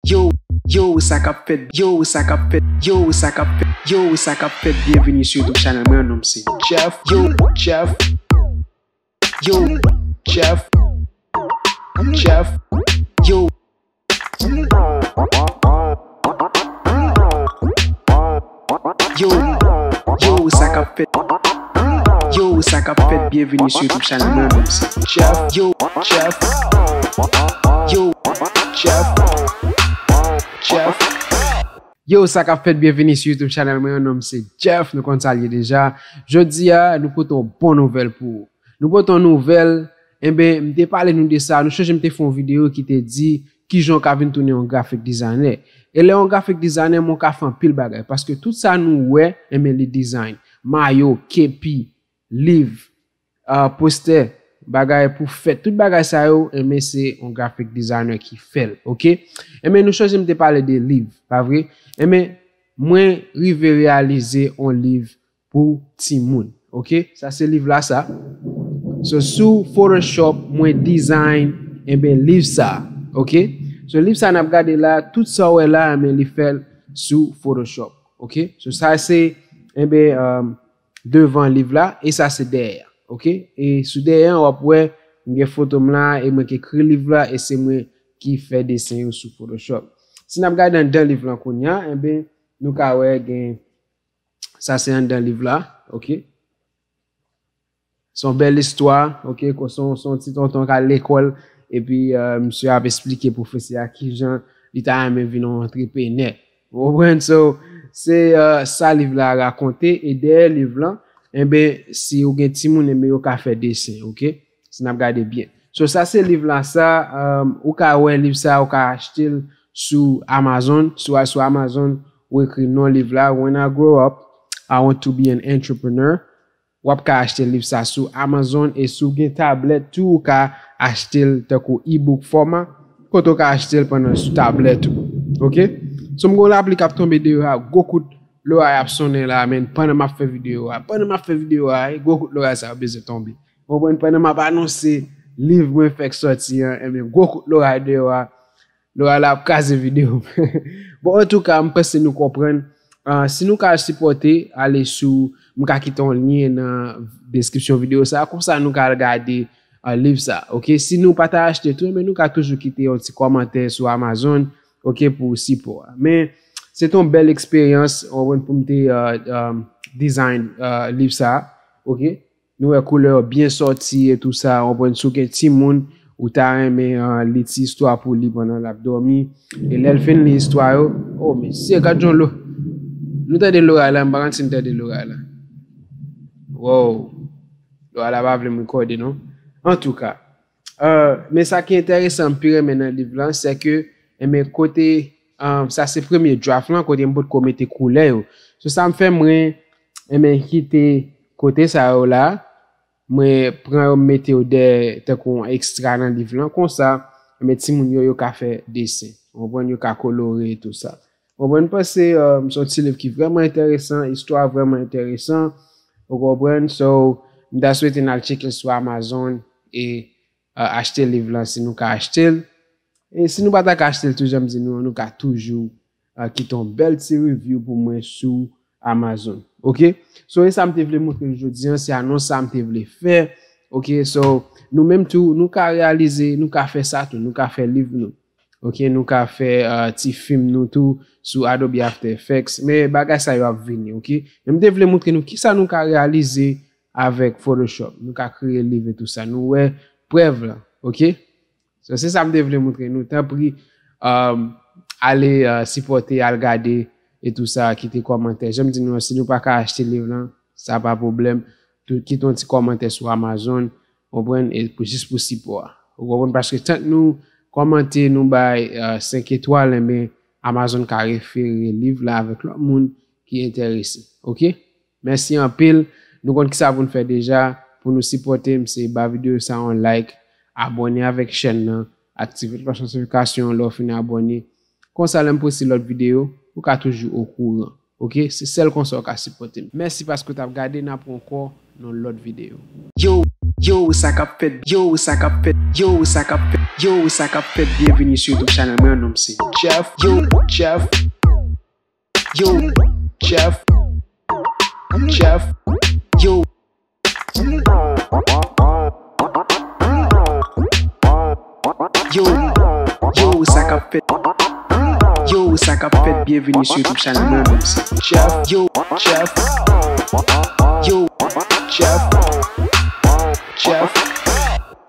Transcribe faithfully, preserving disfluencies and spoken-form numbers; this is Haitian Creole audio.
Yo, yo, sa k ap fèt, yo, sa k ap fèt, yo, sa k ap fèt, yo, sa k ap fèt, byenveni sou YouTube channel mwen, non m se Jeff, yo, Jeff, yo, Jeff, Jeff, yo. Yo, yo, sa k ap fèt? Yo, sa k ap fèt? Byenveni sou YouTube channel mwen, non m se Jeff. Yo, Jeff. Yo, Jeff. Jeff. Yo, sa k ap fèt? Byenveni sou YouTube channel mwen, non m se Jeff. Nou konn sa l ye deja. Jodi a, nou pote yon bon nouvèl pou ou. Nou pote yon nouvèl, enben, m te pale nou de sa. Nou chonje m te fè yon videyo ki te di kijan w ka vin tounen yon graphic designer. E lè yon graphic designer, men w ka fè anpil bagay. Paske tout sa nou wè, enben, li design. Mayo, kepi, liv, ah, postè, bagay pou fèt. Tout bagay sa yo, enben, se yon graphic designer ki fè l, oke? Enben, nou chonje m te pale de liv, pa vre? Enben, mwen rive reyalize yon liv pou timoun. Oke? Sa se liv la sa. So, sou Photoshop, mwen design, enben, liv sa. Oke? So, liv sa n ap gade la, tout sa w wè la, enben, li fè l sou Photoshop. Oke? So, sa se, enben, um, devan liv la, e sa se dèyè. Oke? E sou dèyè, w ap wè, m gen foto m la, e mwen ki ekri liv la, e se mwen ki fè desen yo sou Photoshop. Si n ap gade anndan liv lan kounye a, enben, nou ka wè gen Sa se anndan liv la, oke? Se yon bèl istwa, oke? Kon se yon, se yon ti tonton k al lekòl, epi, euh, misye ap esplike pwofesè a kijan li ta renmen vin yon antreprenè. Ou konprann? So, se, euh, sa liv la rakonte, e dèyè liv lan, enben, si ou gen timoun, enben, yo ka fè desen, oke? Si n ap gade byen. So, sa se liv la, sa, um, ou ka wè liv sa, ou ka achte l sou Amazon. Si w al sou Amazon, ou ekri non liv la, When I Grow Up, I Want to Be an Entrepreneur. W ap ka achte liv sa sou Amazon, e si w gen tablèt tou, ou ka achte l tankou e-book format, kote w ka achte l pandan sou tablèt ou. Oke? So, m gen yon lapli k ap tonbe deyò a, gwo kout loray ap sonnen la, men pandan m ap fè videyo a, pandan m ap fè videyo a, e gwo kout loray sa yo bezwen tonbe. Ou konprann? Pandan m ap anonse liv mwen fèk sòti an, enben, gwo kout loray deyò a, loray la ap kraze videyo m. Bon, antouka, m panse nou konprann. Ah, si nou ka sipòte, ale sou, m ka kite yon lyen nan deskripsyon videyo sa, konsa nou ka al gade, ah, liv sa, oke? Si nou pa ta achte tou, enben, nou ka toujou kite yon ti kòmantè sou Amazon, oke, pou sipò a. Men, se te yon bèl eksperyans, ou konprann, pou m te, ah, ah, design, ah, liv sa, oke? Nou wè koulè yo byen sòti e tou sa, ou konprann, si w gen timoun, ou ta renmen, ah, li ti istwa pou li pandan l ap dòmi. E lè l fin li istwa yo, oh, mesye, gad jan lo-, nou tande loray la, m pa konn si n tande loray la. Wow. Loray la pa vle m rekòde, non. Antouka, euh, men sa ki enteresan, m pi renmen nan liv lan, se ke, enben, kote, euh, sa se premye draft lan, kote m potko mete koulè yo. So, sa m fè, mwen, enben, kite kote sa yo la, mwen pran yo, m mete yo dèyè tankou yon ekstra nan liv lan, konsa, enben, timoun yo, yo ka fè desen. Ou konprann? Yo ka kolore e tou sa. Ou konprann? M panse, euh, se yon ti liv ki vrèman enteresan, istwa vrèman enteresan. Ou konprann? So, m ta swete n al tcheke l sou Amazon e, euh, achte liv lan si nou ka achte l. E si nou pa ta ka achte l tou, jan m di nou, nou ka toujou, euh, kite yon bèl ti review pou mwen sou Amazon. Oke? So, e sa m te vle montre nou jodi an, se anons sa m te vle fè. Oke? So, nou menm tou, nou ka reyalize, nou ka fè sa tou, nou ka fè liv nou. Oke, nou ka fè, euh, ti fim nou tou sou Adobe After Effects, men bagay sa yo ap vini, oke? Men m te vle montre nou kisa nou ka reyalize avèk Photoshop. Nou ka kreye liv e tou sa. Nou wè prèv lan, oke? So, se sa m te vle montre nou. Tanpri, euh, ale, euh, sipòte, al gade e tou sa, kite kòmantè. Jan m di nou an, si nou pa ka achte liv lan, sa pa pwoblèm. Tou, kite yon ti kòmantè sou Amazon. Ou konprann? E pou, jis pou sipò a. Ou konprann? Paske tank nou kòmante, nou bay, euh, senk etwal, enben, Amazon ka refere liv la avèk lòt moun ki enterese. Oke? Mèsi anpil. Nou konn kisa pou n fè deja. Pou nou sipòte m, se ba videyo sa yon like, abòne avèk chèn nan, aktive klòch notifikasyon lè w fin abòne. Konsa, lè m poste lòt videyo, ou ka toujou okouran. Oke? Se sèl konsa w ka sipòte m. Mèsi paske w t ap gade, n ap wè ankò nan lòt videyo. Yo, Yo, sa k ap fèt, yo, sa k ap fèt, yo, sa k ap fèt, yo, sa k ap fèt, byenvini sou YouTube channel mwen, non m se Jeff, yo, Jeff, yo, Jeff, Jeff, yo. Yo, yo, sa k ap fèt, yo, sa k ap fèt, byenvini sou YouTube channel mwen, non m se Jeff, yo, Jeff, yo, Jeff,